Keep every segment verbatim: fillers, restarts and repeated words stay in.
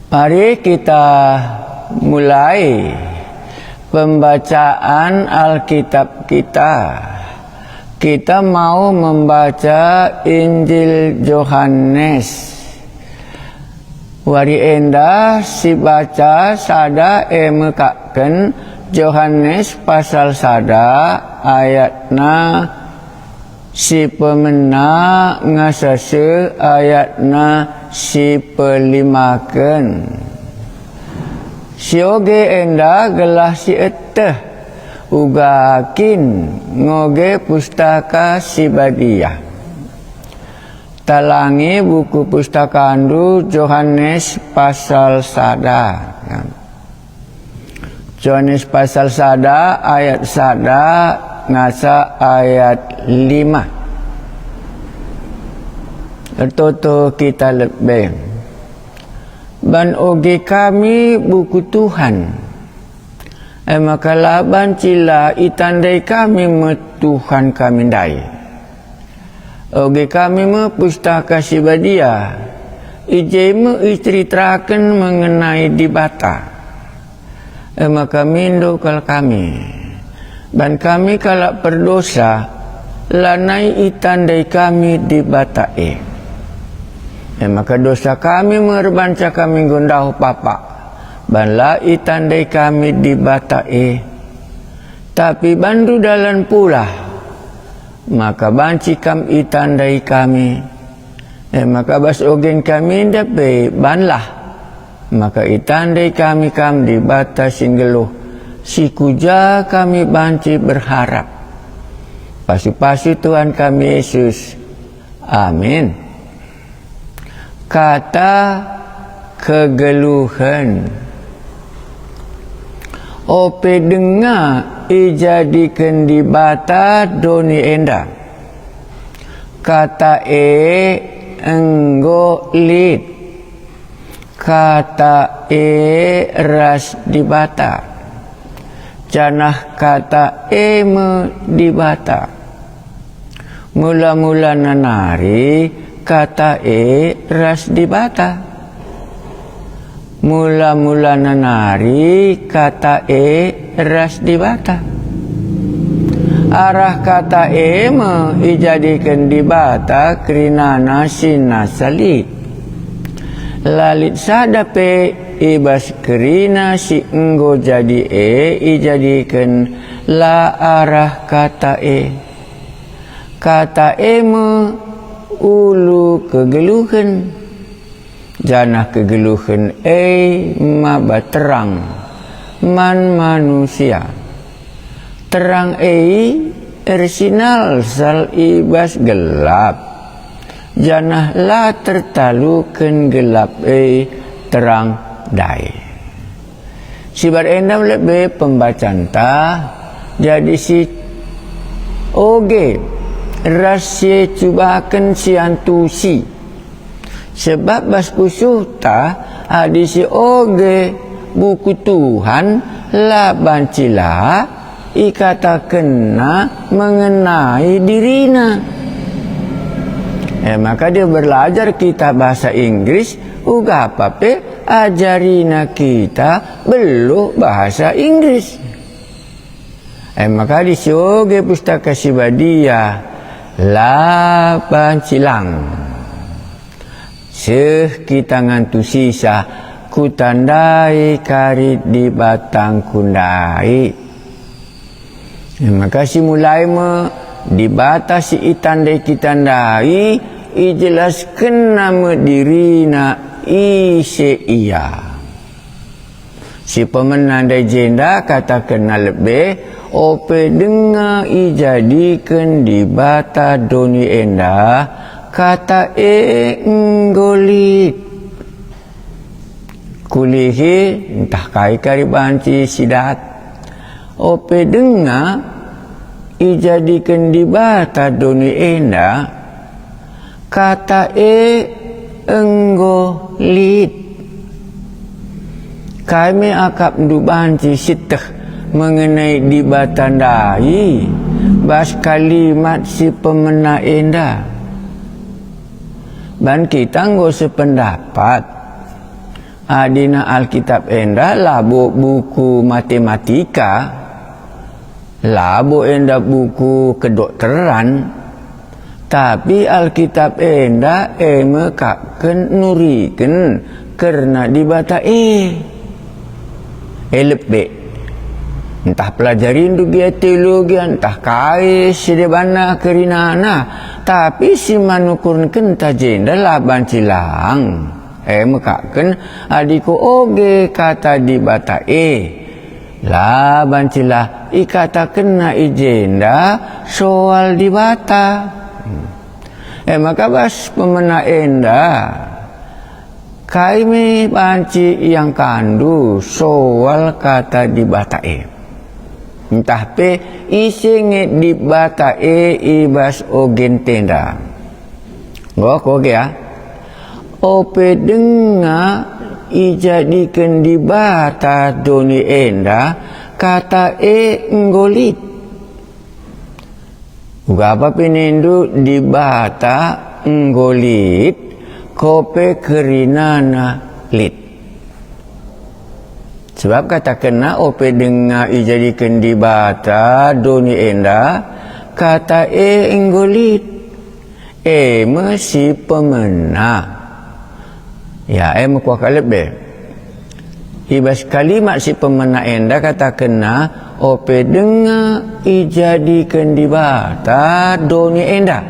Mari kita mulai pembacaan Alkitab kita. Kita mau membaca Injil Johanes. Wari enda sibaca sada e mekapken Johanes pasal sada ayatna si pemena ngasa seh ayatna si pelimaken. Si oge enda gelah sieteh uga kin ngoge Pustaka Si Badia. Talangi buku pustakandu Johanes pasal sada. Johanes pasal sada ayat sada ngasa ayat lima. Ertoto kita lebe. Ban oge kami buku Tuhan. E maka la banci la itandai kami me Tuhan kami ndai. Oge kami me Pustaka Si Badia, i je me iceritaraken mengenai Dibata. E maka mindo kal kami. Ban kami kalak perdosa, lanai itandai kami Dibata e. E maka dosa kami me erbanca kami enggo ndauh papak, ban la itandai kami Dibata e. Tapi bandu dalan pulah, maka banci kam itandai kami. E maka bas ogen kami enda pe banlah, maka itandai kami kam Dibata si nggeluh, si ku ja kami banci berharap. Pasu-pasu Tuhan kami Yesus. Amin. Kata kegeluhen. Ope denga ijadiken Dibata doni enda. Kata e enggo lit. Kata e ras Dibata. Janah Kata e me Dibata. Mula-mulana nari Kata e ras Dibata. Mula-mulana nari Kata e ras Dibata. Arah Kata e me ijadiken Dibata kerinana si nasa lit. La lit sada pe i bas kerina si enggo jadi e ijadiken la arah Kata e. Kata e me ulu kegeluhen, janah kegeluhen e maba terang man manusia. Terang e ersinalsal i bas gelap, janah la tertaluken gelap e terang ndai. Sibar enda lebe pembacanta, jadi si oge ras si cubaken si antusi. Sebab bas pusuhta adi si oge buku Tuhan la banci la ikatakenna mengenai dirina. E maka dia belajar kita bahasa Inggris, uga apa pe ajarina kita beluh bahasa Inggris. E maka adi si oge Pustaka Si Badia la banci lang. Seh kita ngantusisa kutandai kari Dibatangku ndai. E maka si mulai me Dibata si itandai kita ndai ijelaskenna me dirina ise ia. Si pemena ndai jenda katakenna lebe, ope denga ijadiken Dibata doni enda, Kata e enggo lit. Kulihi ntah kai kari banci si dat. Ope denga ijadiken Dibata doni enda, Kata e enggo lit. Kai me akapndu banci sieteh mengenai Dibata ndai bas kalimat si pemena enda? Ban kita enggo sependapat. Adina Alkitab enda labo buku matematika, labo enda buku kedokteran, tapi Alkitab enda e me kakken nuriken kerna Dibata e. E lebe. Ntah pelajarindu gia teologi, ntah kai si debanna kerinana, tapi si man ukurkenta jenda la banci lang. E me kakken adi kuoge kata Dibata e, la banci lah ikatakenna i jenda soal Dibata. E maka bas pemena enda, kai me banci iangkandu soal kata Dibata e? Ntah pe ise nge Dibata e i bas ogenta enda? Enggo, kuoge ya. Ope denga ijadiken Dibata doni enda, kata e enggo lit. Uga apa pe nindu Dibata enggo lit, kope kerinana lit. Sebab katakenna ope denga ijadiken Dibata doni enda, kata e enggo lit. E me si pemena. Ya, e me kuakap lebe. I bas kalimat si pemena enda katakenna, ope denga ijadiken Dibata doni enda.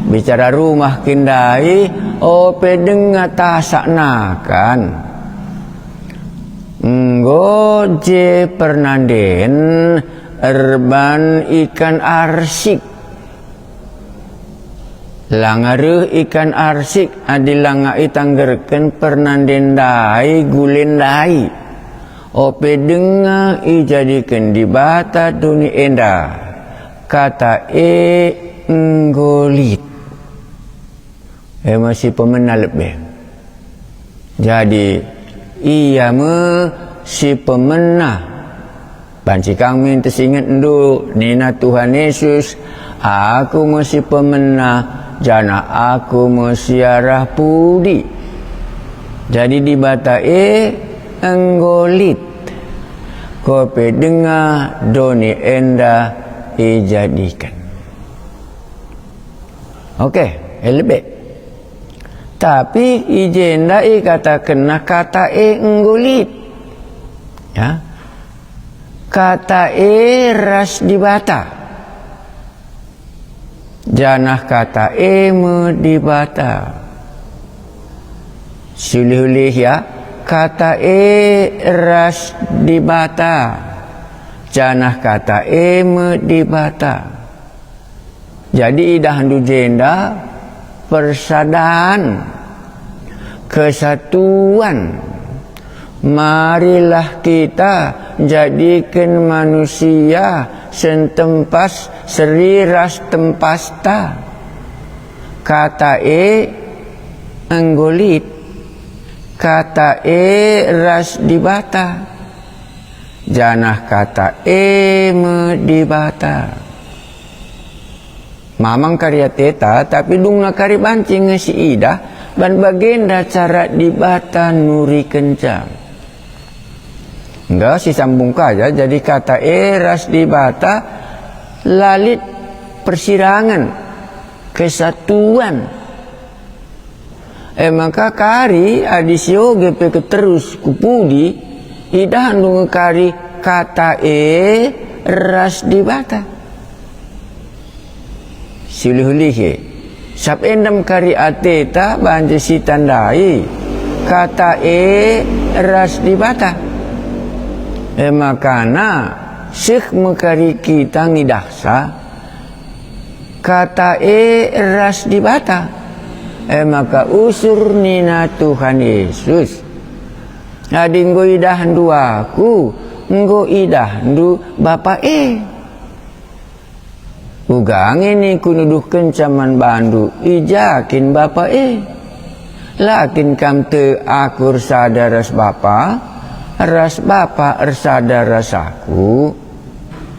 Bicara rumah kin ndai, ope denga tasak nakan. Enggo je pernanden erban ikan arsik. Langa reh ikan arsik adi langa itanggerken pernande ndai gule ndai. Ope denga ijadiken Dibata doni enda, kata e enggo lit. E me si pemena lebe. Jadi, ia me si pemena. Banci kam min tesingetndu, nina Tuhan Yesus, "Aku me si pemena, janah Aku me si arah pudi." Jadi Dibata e enggo lit, kope denga doni enda ijadiken. Oke, e lebe. Tapi i jenda ikatakenna kata e enggo lit. Ya. Kata e ras Dibata. Janah kata e me Dibata. Siulih-ulih ya, kata e ras Dibata. Janah kata e me Dibata. Jadi idahndu jenda persadan, kesatuan. Marilah kita jadiken manusia sentempas seri ras tempasta. Kata e enggo lit, kata e ras Dibata, janah kata e me Dibata. Mamang kari ateta, tapi dungna kari banci nge siidah, ban bagenda cara Dibata nurikenca. Enggo sisambung ka ja, jadi kata e ras Dibata la lit persirangen, kesatuan. E maka kari adi sioge pe keterus ku pudi, idahndu nge kari kata e ras Dibata. Siulih-ulih e, sap endam kari ateta banci sitandai kata e ras Dibata. E makana seh me kari kita ngidahsa kata e ras Dibata. E maka usur nina Tuhan Yesus, "Adi enggo idahndu Aku, enggo idahndu Bapa e." Uga nge ningku nuduhkenca man bandu, i ja kin Bapa e. La kin kam tek Aku ersada ras Bapa, ras Bapa ersada ras Aku?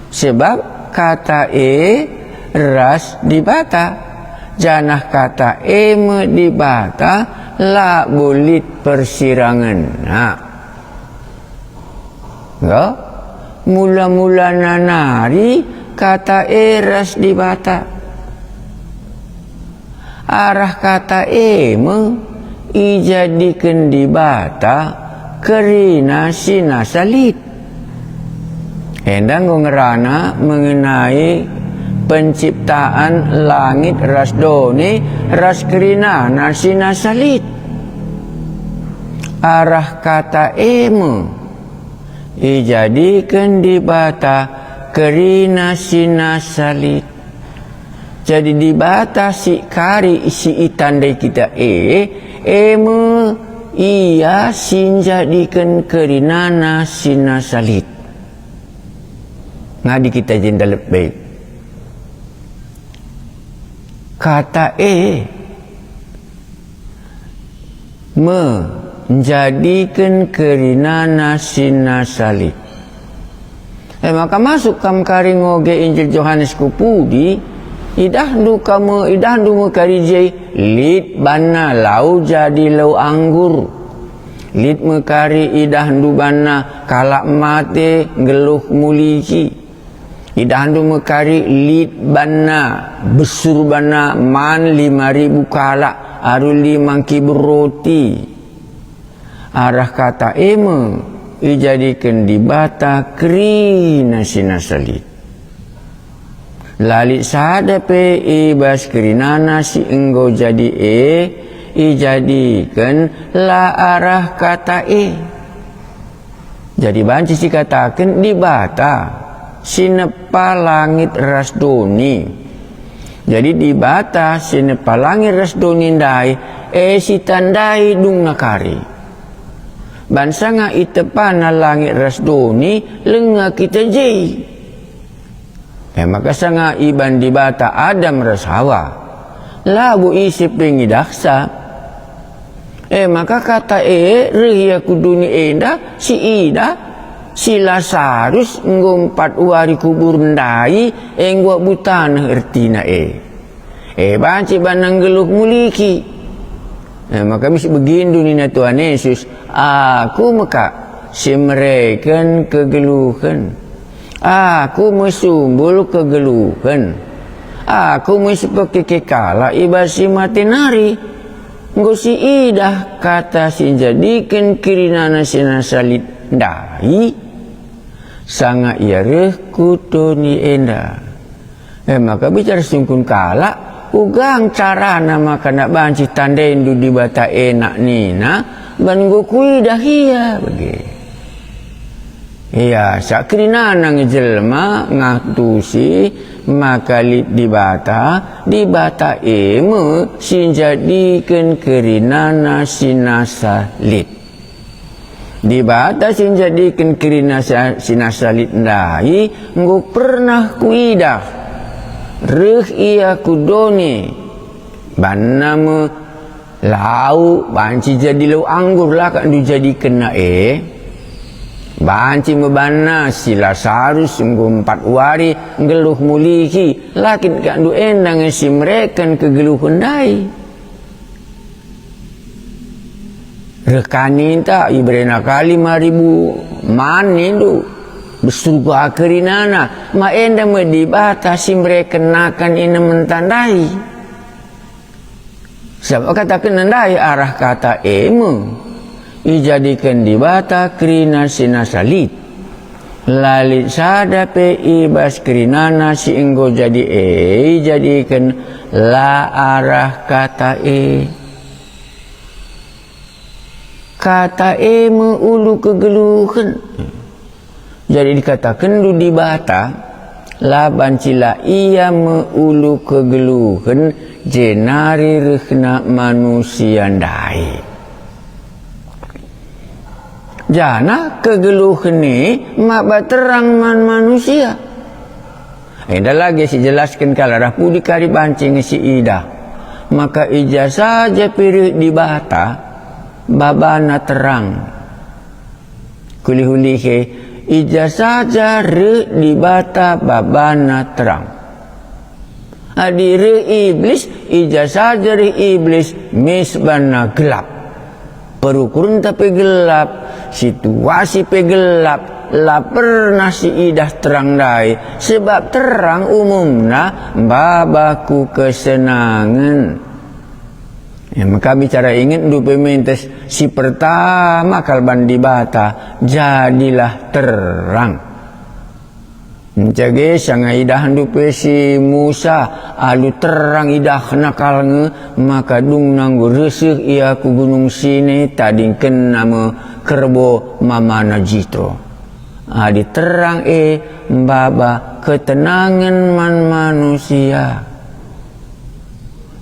Sebab kata e ras Dibata, janah kata e me Dibata, Labo lit persirangenna. Enggo, mula-mulana nari kata e ras Dibata. Arah kata e me ijadiken Dibata kerina si nasa lit. Enda enggo ngerana mengenai penciptaan langit ras doni ras kerinana si nasa lit. Arah kata e me ijadiken Dibata kerina si nasa lit. Jadi Dibata si kari si itandai kita e, e me Ia si njadiken kerinana si nasa lit. Ngadi kita jenda lebe. Kata e me njadiken kerinana si nasa lit. E maka masuk kam kari ngoge Injil Johanes ku pudi, idahndu ka me, idahndu me kari je lit banna lau jadi lau anggur. Lit me kari idahndu banna kalak mate nggeluh muliki. Idahndu me kari lit banna, besur banna man lima ribu kalak alu lima ngkibur roti. Arah kata e me ijadiken Dibata kerina si nasa lit. La lit sada pe i bas kerinana si enggo jadi e ijadiken la arah kata e. Jadi banci sikataken Dibata si nepa langit ras doni. Jadi Dibata si nepa langit ras doni ndai, e sitandai dungna kari. Bansa nga itepana langit ras doni, langa kita je. E maka sanga iban Dibata Adam ras Hawa, labo ise pe ngidahsa. E maka kata e reh ia ku doni enda, si idah, si Lasarus enggo empat wari kubur ndai, enggo abu taneh ertina e. E banci banna nggeluh muliki. E maka mis begindu nina Tuhan Yesus, "Aku me kak si mereken kegeluhen. Aku me sumbul kegeluhen. Aku me si pekeke kalak i bas si mate nari." Enggo si idah kata si njadiken kerinana si nasa lit ndai, sanga ia reh ku doni enda. E maka bicara sungkun kalak, uga nge carana maka nak banci tandaindu Dibata enak nina, ban enggo kuidah ia bage. Ia, sak kerinana nge jelma ngatusi maka lit Dibata, Dibata e me si njadiken kerinana si nasa lit. Dibata si njadiken kerina sa-, si nasa lit ndai enggo pernah kuidah. Reh ia ku doni, banna me lau banci jadi lau anggur la kak ndu jadikenna e. Banci me banna si Lasarus enggo empat wari nggeluh muliki, la kin kak ndu enda nge si mereken kegeluhen ndai. Reh ka ninta, iberena ka lima ribu man nindu, besur ka kerinana, ma enda me Dibata si mereken nakan inementa ndai. Sabap katakenna ndai arah kata e me, ijadiken Dibata kerina si nasa lit. La lit sada pe i bas kerinana si enggo jadi e ijadiken la arah kata e. Kata e me ulu kegeluhen. Jadi dikatakenndu Dibata, la banci la Ia me ulu kegeluhen, jenari rehna manusia ndai. Janah kegeluhen e maba terang man manusia. Enda lage sijelasken kalak arah pudi kari banci nge si idah, maka i ja saja pe reh Dibata, babana terang. Kulih-ulih e, i ja saja reh Dibata, babana terang. Adi reh Iblis, i ja saja reh Iblis, mis banna gelap. Perukurenta pe gelap, situasi pe gelap, la pernah siidah terang ndai, sebab terang umumna maba ku kesenangen. E maka bicara ingetndu pe mentes, si pertama kal ban Dibata, jadilah terang. Nca ge sanga idahndu pe si Musa, alu terang idahna kal nge, maka dungna enggo reseh ia ku Gunung Sinai, tadingkenna me kerbo mamana Jitro. Adi terang e maba ketenangen man manusia.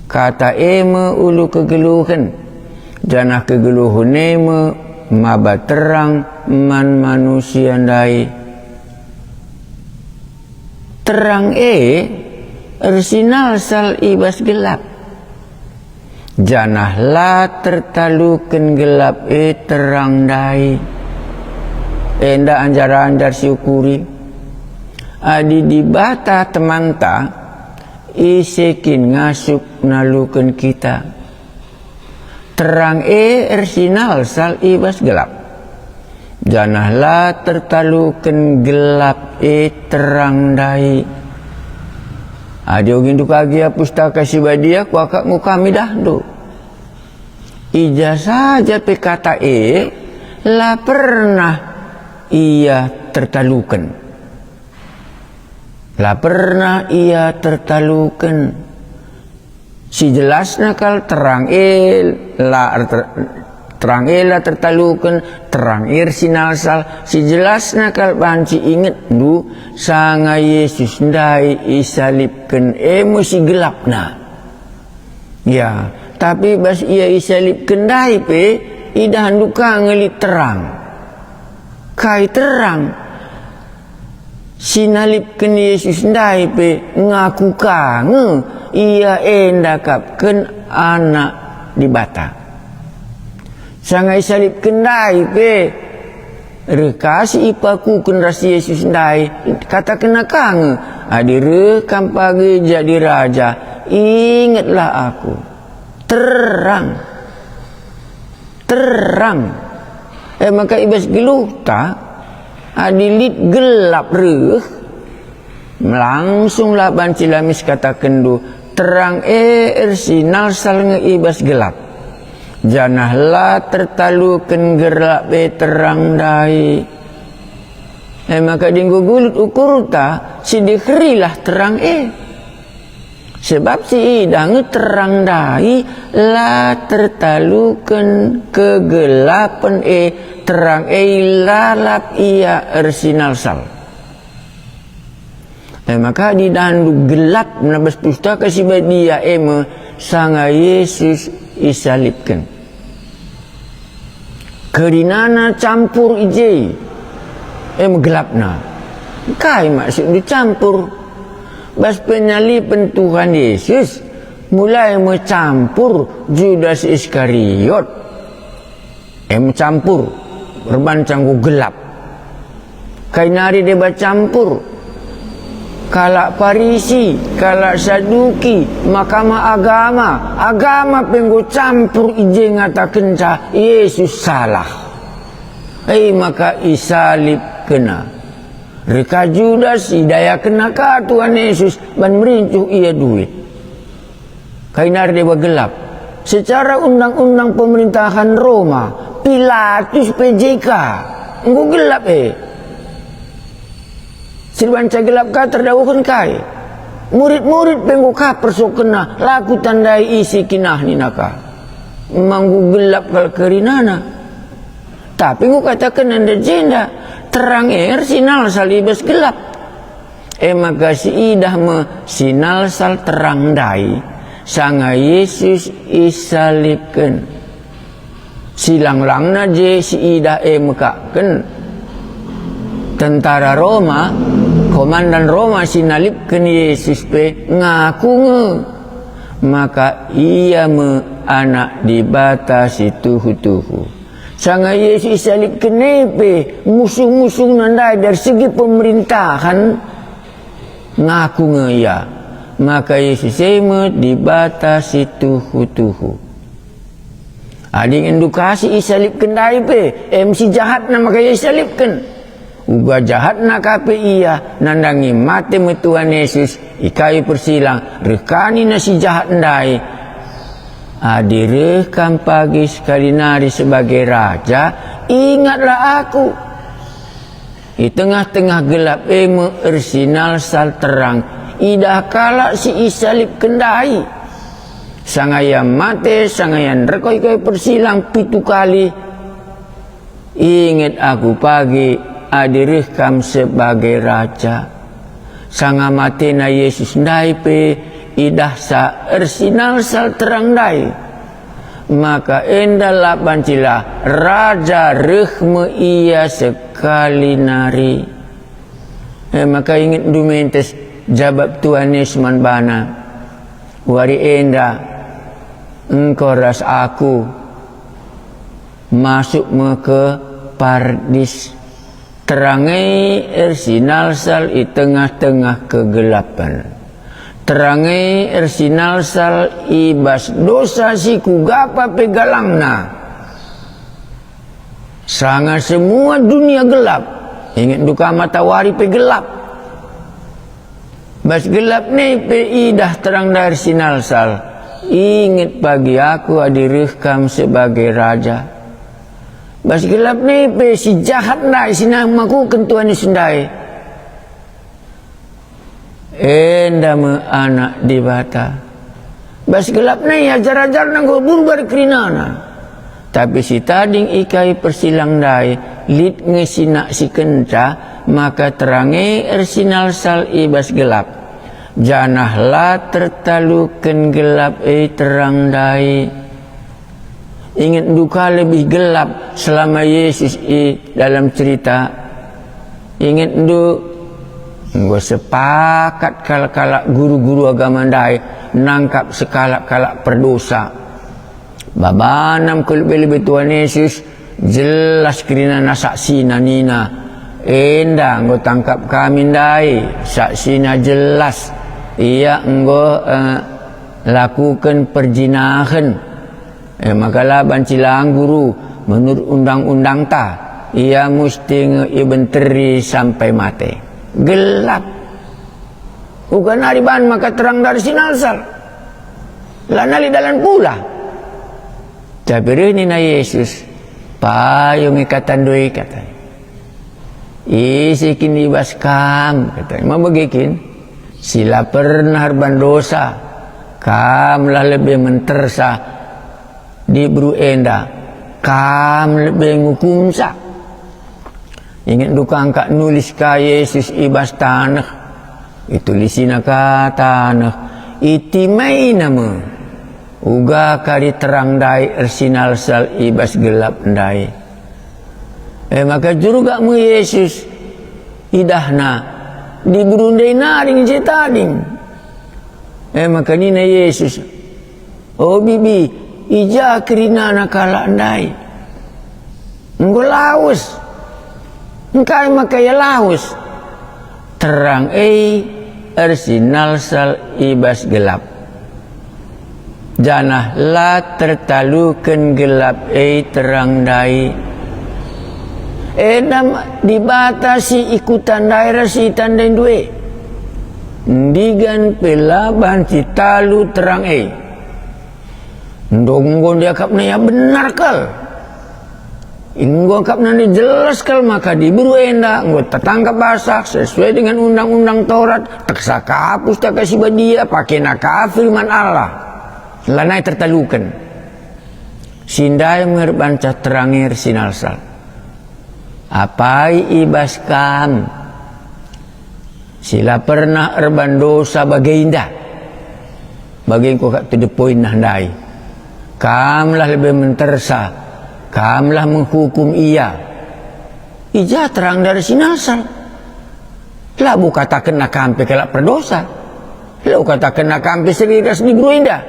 Kata e me ulu kegeluhen, janah kegeluhen e me maba terang man manusia ndai. Terang e ersinalsal i bas gelap, janah la tertaluken gelap e terang ndai. Enda anjar-anjar siukuri, adi Dibata temanta, ise kin ngasup naluken kita? Terang e ersinalsal i bas gelap, janah la tertaluken gelap e terang ndai. Adi ogindu kagi ia Pustaka Si Badia, kuakap enggo kam idahndu. I ja saja pe Kata e, la pernah ia tertaluken. La pernah ia tertaluken. Si jelasna kal terang e la erter-, terang e la tertaluken, terang e ersinalsal. Si jelasna kal banci ingetndu, sanga Yesus ndai isalibken e me si gelapna. Ya, tapi bas ia isalibken ndai pe, idahndu ka nge lit terang. Kai terang? Si nalibken Yesus ndai pe ngaku ka nge ia enda akapken Anak Dibata. Sanga isalibken ndai pe, reh ka si ipakuken ras Yesus ndai, katakenna ka nge, "Adi reh Kam pagi jadi Raja, ingetlah aku." Terang. Terang. E maka i bas geluhta, adi lit gelap reh, langsunglah banci la mis katakenndu, terang e ersinalsal nge i bas gelap, janah la tertaluken gelap e terang ndai. E maka adi enggo gulut ukurta, si deherilah terang e. Sebab si idah nge terang ndai la tertaluken kegelapen e, terang e lalap ia ersinalsal. E maka adi idahndu gelap na bas Pustaka Si Badia e me sanga Yesus isalibken. Kerinana campur i je, e me gelapna. Kai maksudndu campur? Bas penyaliben Tuhan Yesus, mulai me campur Judas Iskariot. E me campur, erbahanca enggo gelap. Kai nari deba campur? Kalak Parisi, kalak Saduki, Mahkamah Agama, agama pe enggo campur i je ngatakenca Yesus salah. E maka isalibkenna. Reh ka Judas, idayakenna ka Tuhan Yesus ban merincuh ia duit. Kai nari deba gelap. Secara undang-undang pemerintahan Roma, Pilatus pe je ka. Enggo gelap e. Si erbahanca gelap ka terdauhen kai? Murid-murid pe enggo ka persokenna, la kutandai ise kinah nina ka. Emma enggo gelap kal kerinana. Tapi enggo katakenna enda jenda, terang e ersinalsal i bas gelap. E maka si idah me sinalsal terang ndai, sanga Yesus isalibken. Silang-langna je si idah e mekakken. Tentara Roma, komandan Roma si nalibken Yesus pe ngaku nge maka ia me Anak Dibata si tuhu-tuhu. Sanga Yesus isalibken e pe, musuh-musuhna ndai dari segi pemerintahan ngaku nge ia. Maka Yesus e me Dibata si tuhu-tuhu. Adi ngendu ka si isalibken ndai pe, em si jahatna maka ia isalibken. Uga jahatna ka pe ia, nandangi mate me Tuhan Yesus i kayu persilang, reh ka nina si jahat ndai, "Adi reh Kam pagi sekali nari sebagai Raja, ingatlah aku." I tengah-tengah gelap e me ersinalsal terang, idah kalak si isalibken ndai. Sanga ia mate, sanga ia nderkoh i kayu persilang pitu kali, "Inget aku pagi adi reh Kam sebagai Raja." Sanga matena Yesus ndai pe idahsa ersinalsal terang ndai. Maka enda la bancila, Raja reh me Ia sekali nari. E maka ingetndu mentes jabap Tuhan Yesus man bana, "Wari enda engkau ras Aku masuk me ke Pardis." Terang e ersinalsal i tengah-tengah kegelapen. Terang e ersinalsal i bas dosa si kuga pe galangna. Sanga semua dunia gelap, ingetndu ka matawari pe gelap. Bas gelap nai pe idah terang ndai ersinalsal, inget pagi aku adi reh Kam sebagai Raja. Bas gelap nai pe si jahat ndai si nakuken Tuhan Yesus ndai. Enda me Anak Dibata. Bas gelap nai ajar-ajarNa enggo burbar kerinana. Tapi si tading i kayu persilang ndai lit nge si naksikenca maka terang e ersinalsal i bas gelap, janah la tertaluken gelap e terang ndai. Ingetndu ka lebih gelap selama Yesus i dalam cerita? Ingetndu, enggo sepakat kalak-kalak guru-guru agama ndai nangkap sekalak-kalak perdosa. Babana me ku lebe-lebe Tuhan Yesus, jelas kerinana saksina nina, "Enda enggo tangkap kami ndai, saksina jelas. Ia enggo, eh, lakuken perjinahen." E maka la banci lang guru, menurut undang-undangta, ia musti nge ibenteri sampai mate. Gelap. Uga nari ban maka terang ndai ersinalsal. Lanai lit dalan pula. Tapi reh nina Yesus, "Payo nge katandu e," katana. "Ise kin i bas kam?" katana. "Ma bage kin? Si la pernah erban dosa. Kamlah lebe mentersa diberu enda. Kam lebe ngukumsa." Ingetndu ka engkak nulis ka Yesus i bas taneh. ItulisNa ka taneh. Itimaina me. Uga kari terang ndai ersinalsal i bas gelap ndai. E maka jurgak me Yesus, idahna diberu ndai nari nge je tading. E maka nina Yesus, "O bibi, i ja kerinana kalak ndai? Enggo lawes. Engkai maka ia lawes?" Terang e ersinalsal i bas gelap, janah la tertaluken gelap e terang ndai. Enda me Dibata si i kuta ndai ras si itandaindu e. Ndigan pe la banci talu terang e. Enggo, enggo iakapna ia benar kal. Enggo iakapna ndai jelas kal maka diberu enda enggo tatangkap basah sesuai dengan Undang-undang Taurat, teksa ka Pustaka Si Badia, pakena ka Firman Allah. Lanai tertaluken. Si ndai me erbanca terang e ersinalsal. Apai i bas kam si la pernah erban dosa bagenda? Bage enggo kap to the point nah ndai. Kamlah lebe mentersa, kamlah menghukum ia. I ja terang ndai ersinalsal? Labo katakenna kam pe kalak perdosa. Labo katakenna kam pe seri ras diberu enda.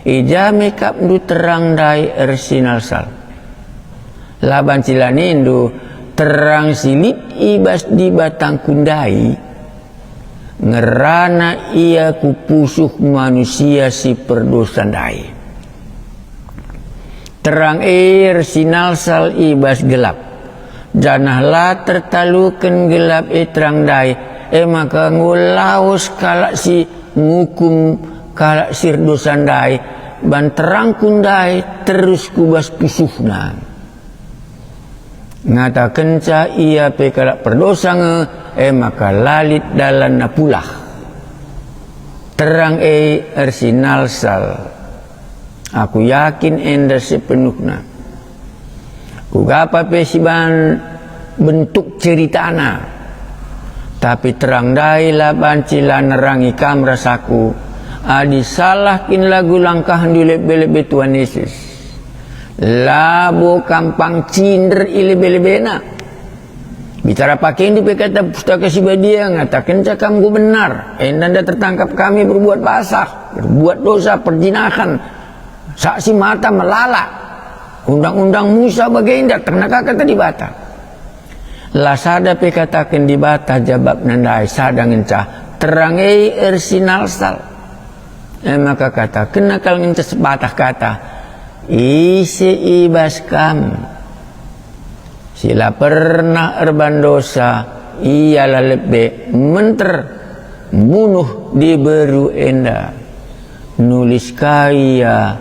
I ja me ikapndu terang ndai ersinalsal? La banci la nindu, "Terang si lit i bas Dibatangku ndai, Ngerana ia ku pusuh manusia si perdosa ndai. Terang e ersinalsal i bas gelap, janah la tertaluken gelap e terang ndai, e maka enggo lawes kalak si ngukum kalak si erdosa ndai, ban terangku ndai terus ku bas pusuhna. Ngatakenca ia pe kalak perdosa nge, e maka la lit dalanna pulah. Terang e ersinalsal. Aku yakin enda sepenuhna. Kuga pe si ban bentuk ceritana, tapi terang ndai la banci la nerangi kam ras aku. Adi salah kin lagu langkahndu i lebe-lebe Tuhan Yesus, labo kam pang cinder i lebe-lebena. Bicara pakendu pe kata Pustaka Si Badia ngatakenca kam enggo benar, enda nda tertangkap kami berbuat basah, berbuat dosa, perzinahen, saksi mata, melala. Undang-undang Musa bagenda, terna ka kata Dibata. La sada pe kataken Dibata jabapna ndai, sada ngenca, terang e ersinalsal. E maka katakenna kal ngenca sepatah kata, ise i bas kam si la pernah erban dosa, ia la lebe menter munuh diberu enda. Nulis ka ia,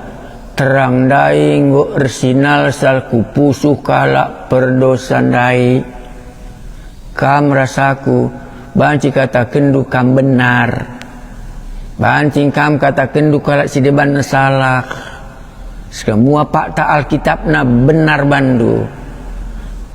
terang ndai enggo ersinalsal ku pusuh kalak perdosa ndai. Kam ras aku, banci katakenndu kam benar. Banci kam katakenndu kalak si deban salah. Semua pakta Alkitabna benar bandu.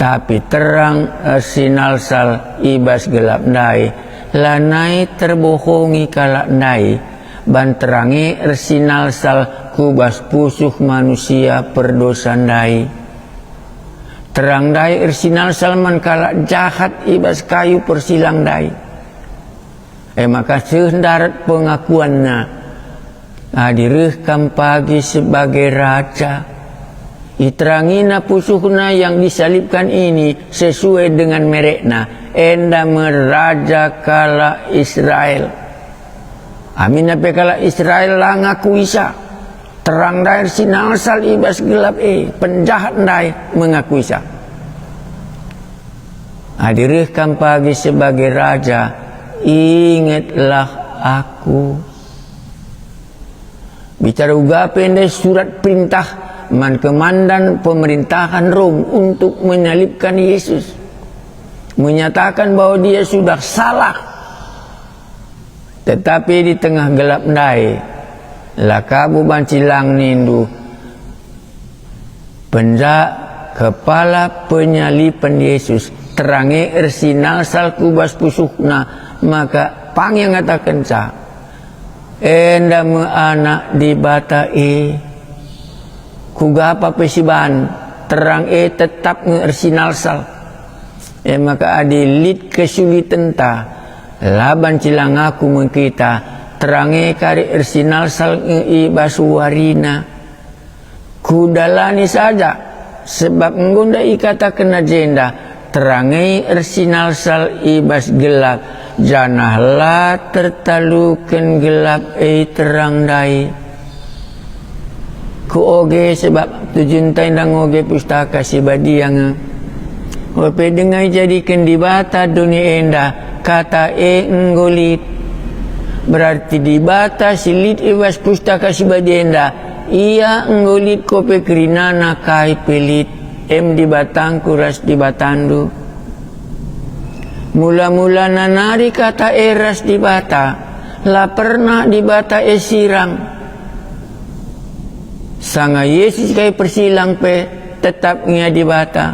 Tapi terang ersinalsal i bas gelap ndai, lanai terbohongi kalak ndai, ban terang e ersinalsal ku bas pusuh manusia perdosa ndai. Terang ndai ersinalsal man kalak jahat i bas kayu persilang ndai. E maka seh ndarat pengakuanna, adi reh kam pagi sebagai raja. Iterangina pusuhna yang disalibkan ini sesuai dengan merekna, enda me raja kalak Israel. Aminna pe kalak Israel la ngakuisa. Terang ndai ersinalsal i bas gelap e, penjahat ndai mengakuisa. Adi reh kam pagi sebagai raja, ingetlah aku. Bicara uga pe ndai surat perintah man kemandan pemerintahan Rom untuk menyalibkan Yesus, menyatakan bahwa dia sudah salah. Tetapi di tengah gelap ndai, la kabo banci lang nindu, penja-, kepala penyalipen Yesus, terang e ersinalsal ku bas pusuhna, maka pang ia ngatakenca, enda me Anak Dibata e. Kuga pe si ban, terang e tetap nge ersinalsal. E maka adi lit kesulitenta, la banci lang aku me kita, terang e kari ersinalsal nge i bas warina. Kudalani saja, sebab enggo nda ikatakenna jenda, terang e ersinalsal i bas gelap, janah la tertaluken gelap e terang ndai. Kuoge sebab tujunta enda ngoge Pustaka Si Badia nge. Ope denga ijadiken Dibata doni enda, Kata e enggo lit. Berarti Dibata si lit i bas Pustaka Si Badia enda, Ia enggo lit kope kerinana kai pe lit, em Dibatangku ras Dibatandu. Mula-mulana nari Kata e ras Dibata, la pernah Dibata e sirang. Sanga Yesus kai persilang pe, tetap nge ia Dibata.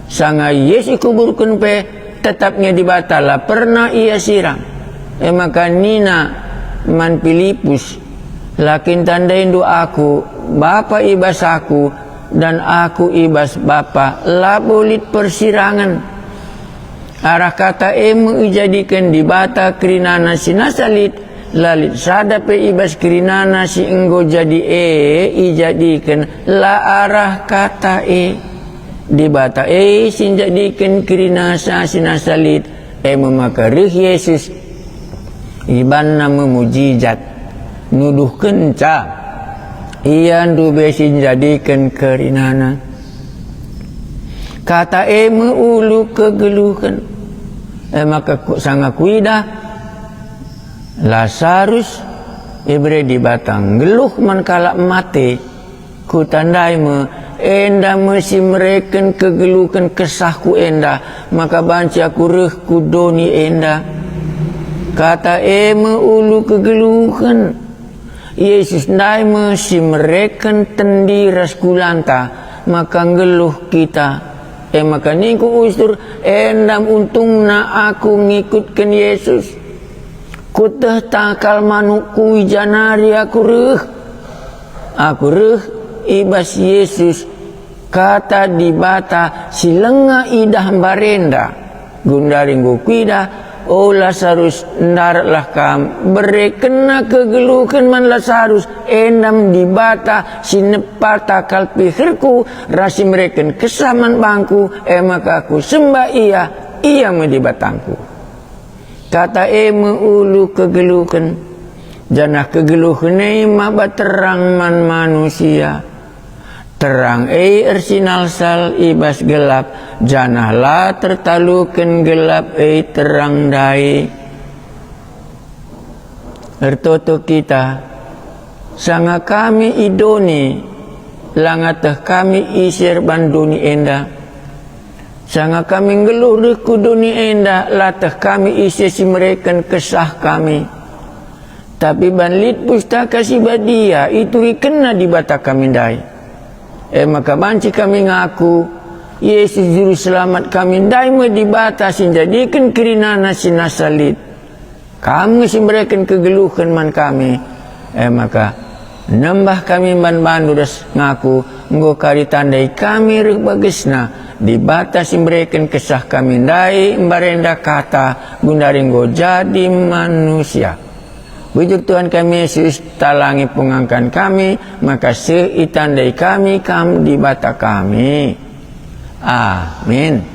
Sanga Yesus kuburken pe, tetap nge ia Dibata, la pernah ia sirang. E maka nina man Pilipus, "La kin tandaindu Aku, Bapa i bas Aku, dan Aku i bas Bapa, labo lit persirangen." Arah Kata e me ijadiken Dibata kerinana si nasa lit, la lit sada pe i bas kerinana si enggo jadi e ijadiken la arah Kata e. Dibata e si njadiken kerinana si nasa lit, e me maka reh Yesus Ibanna me mujijat, nuduhkenca ia ndube si njadiken kerinana. Kata e me ulu kegeluhen. E maka ku-, sanga kuidah Lasarus ibere Dibata nggeluh man kalak mate. Kutandai me, enda me si mereken kegeluhen kesahku enda, maka banci aku reh ku doni enda. Kata e me ulu kegeluhen. Yesus ndai me si mereken tendi ras gulanta, maka nggeluh kita. E maka ningku ustur, enda me untungna aku ngikutken Yesus. Kueteh takal manukku, janari aku reh. Aku reh i bas Yesus, Kata Dibata si langa idah mbarenda. Gundari enggo kuidah, "O Lasarus, ndaratlah kam." Berekenna kegeluhen man Lasarus, enda me Dibata si nepa takal piherku ras si mereken kesah man bangku, e maka kusembah Ia, Ia me Dibatangku. Kata e me ulu kegeluhen, janah kegeluhen e maba terang man manusia. Terang e ersinalsal i bas gelap, janah la tertaluken gelap e terang ndai. Ertoto kita, sanga kami i doni, langa teh kami ise erban doni enda. Sanga kami nggeluh reh ku doni enda, la teh kami ise si mereken kesah kami. Tapi ban lit Pustaka Si Badia, iturikenna Dibata kami ndai. E maka banci kami ngaku, Yesus Juru Selamat kami ndai me Dibata si njadiken kerinana si nasa lit. Kam nge si mereken kegeluhen man kami. E maka, nembah kami man bandu ras ngaku, enggo kari tandai kami reh bagesna, Dibata si mereken kesah kami ndai mbarenda Kata, gundari enggo jadi manusia. Bujur Tuhan kami Yesus, talangi pengangkan kami, maka seh itandai kami Kam Dibata kami. Amin.